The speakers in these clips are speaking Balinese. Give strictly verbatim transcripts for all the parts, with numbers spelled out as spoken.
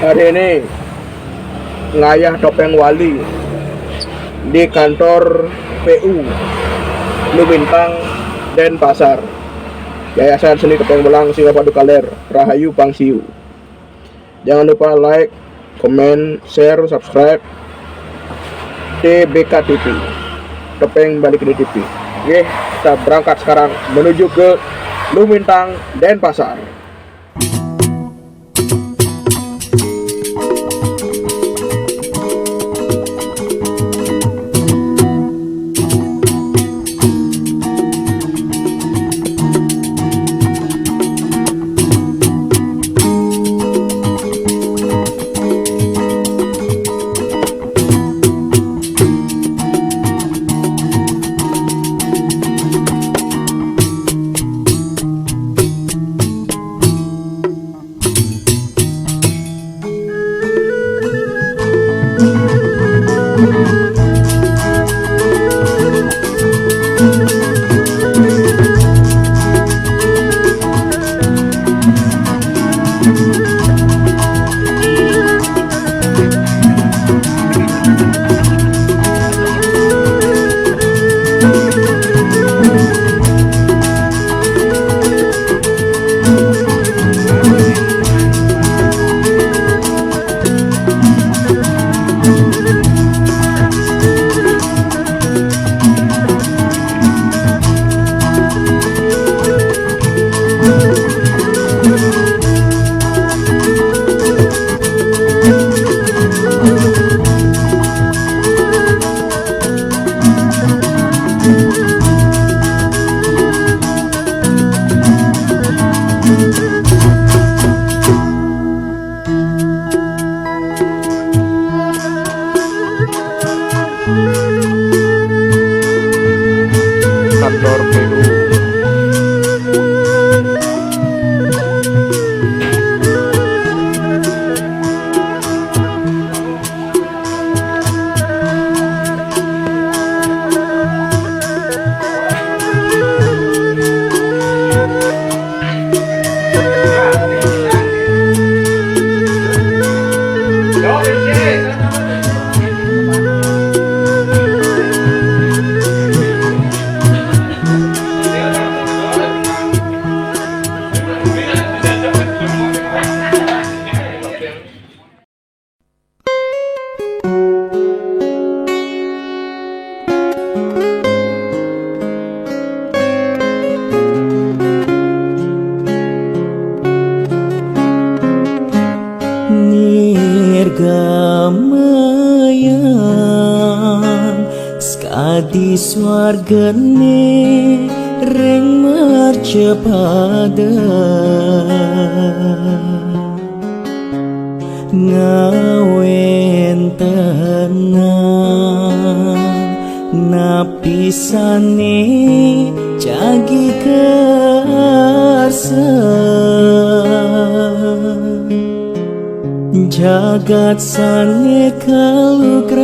Hari ini ngayah Topeng Wali di kantor P U Lumintang, Denpasar. Yayasan Seni Topeng Belang Singapadu Kaler, Rahayu Pangsiu. Jangan lupa like, comment, share, subscribe T B K T V. Topeng balik di T V. Oke, kita berangkat sekarang menuju ke Lumintang, Denpasar. Kantor P U. Nirgamayang sakadi swargane ring mercapada. Ngawentenang napi sane jagi karsa, jagat sane kalugrain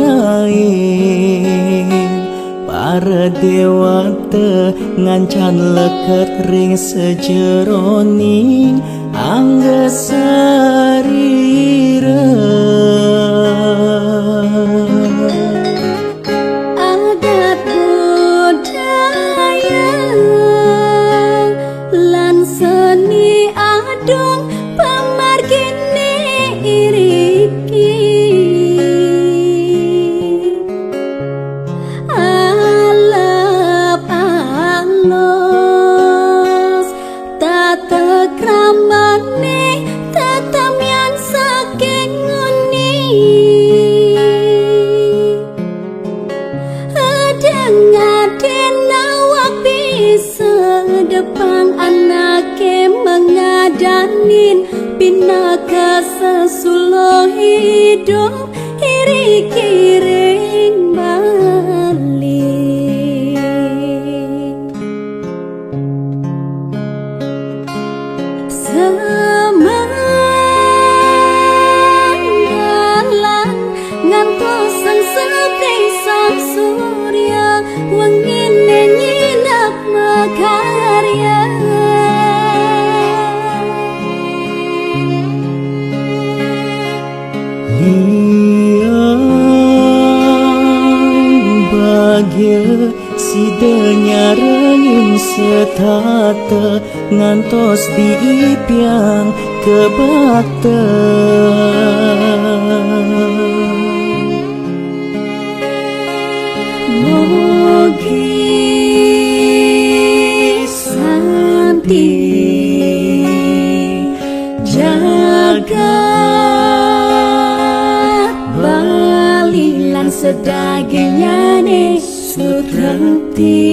para dewata ngancan leket ring sajeroning angga sarira. Adat budaya lan seni adong pamargine iriki. Alap alus tata kramane tetemian saking nguni. Adeng-adeng awak bisa depang anake mangadanin pinaka sasulo idup iri-kiring Bali. Semanggalan ngantos sang sepi sang surya, wengine nyinep makarya. Nyarengin setata ngantos diipiang kebakta. Mugi Santi jagat Bali lan sedaginyane sutrepti.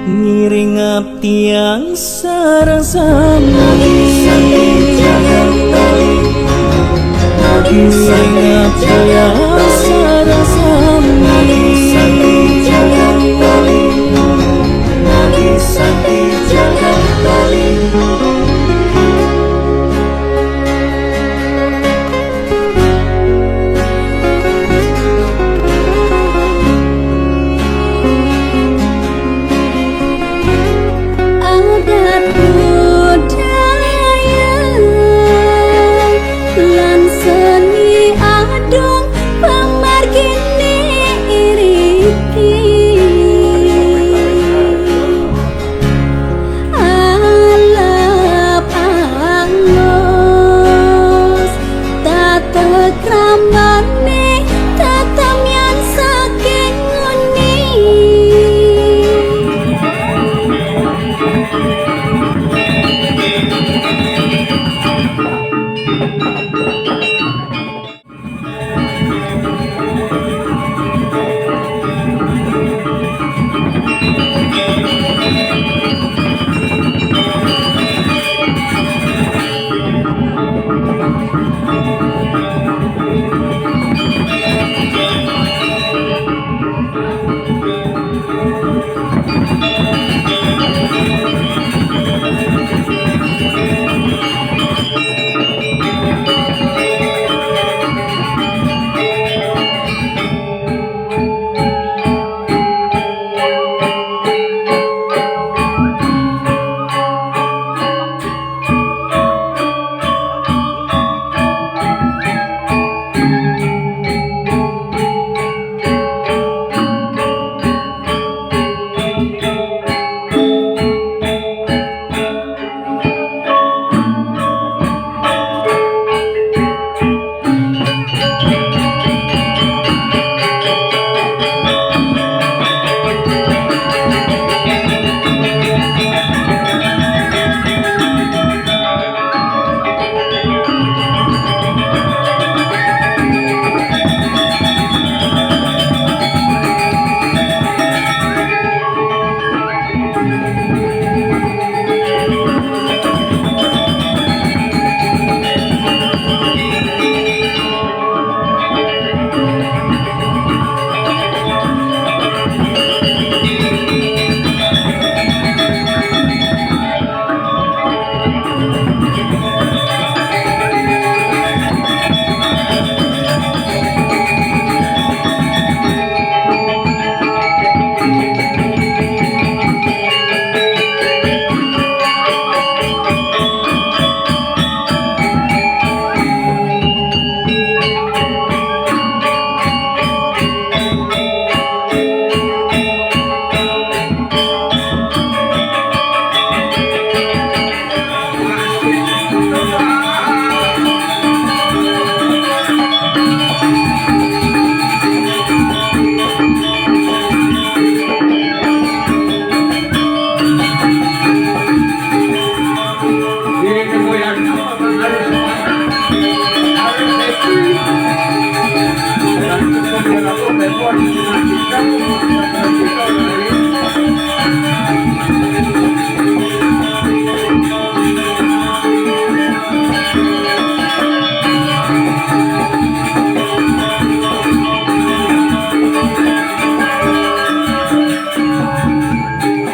Ngiring abdi tiang sareng sami. Ngiring abdi tiang sareng sami. Adat budaya lan seni adong pamargine iriki. Alap alus tata kramane tetemian saking nguni.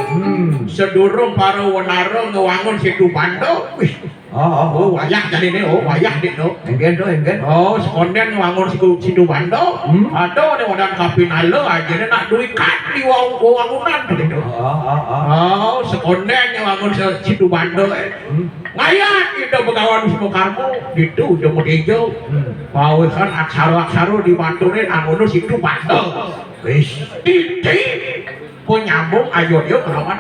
Hmm, sedurung para wenara ngewangun Situ Banda. Wih. Oh, oh, oh, wayah jane ne, oh, wayah dik, no. Engken to, engken. Oh, sekonden ngewangun Situ, Situ Banda. Hmm. Ada ne wadan kapinala ajane nak duikat di wau-, wewangunan gitu. Oh, oh, oh. Oh, sekonden ngewangun se-, Situ Banda, eh. Hmm. Ngayat Ida Begawan Wisnu Karma, gitu, Jemu Tejo. Hmm. Pawisan aksara-aksara dibaturin anggone Situ Banda. Wis titik penyambung ayo dia kelawan.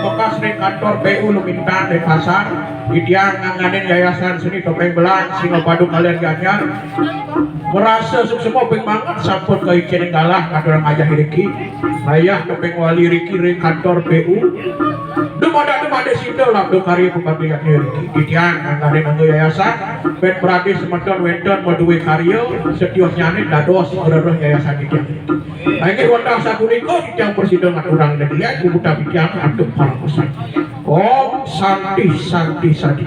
Bekas ring kantor P U Lumintang Denpasar, titiang ngangganin Yayasan Seni Topeng Belang Singapadu kalian Gianyar. Merasa suksma ping banget sampun kaicén galah katurang ayah iriki. Ayah Topeng Wali iriki ring kantor P U. Dumadak-dumadak sida labda karya pabagtian iriki. Titiang ngangganin angga yayasan, bén pradi semeton wénten madué karya, setiosnyané dados ngrereh yayasan titiang. Inggih wantah sapunika titiang prasida ngaturang dedelian, puputang titiang antuk paramasanti. Om Santi, Santi, Santi.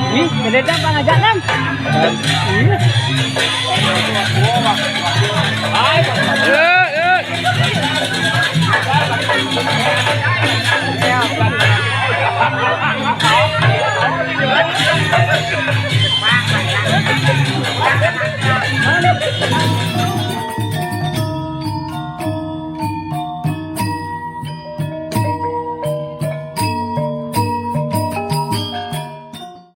Ini beda Bang, ajak, Bang. Iya.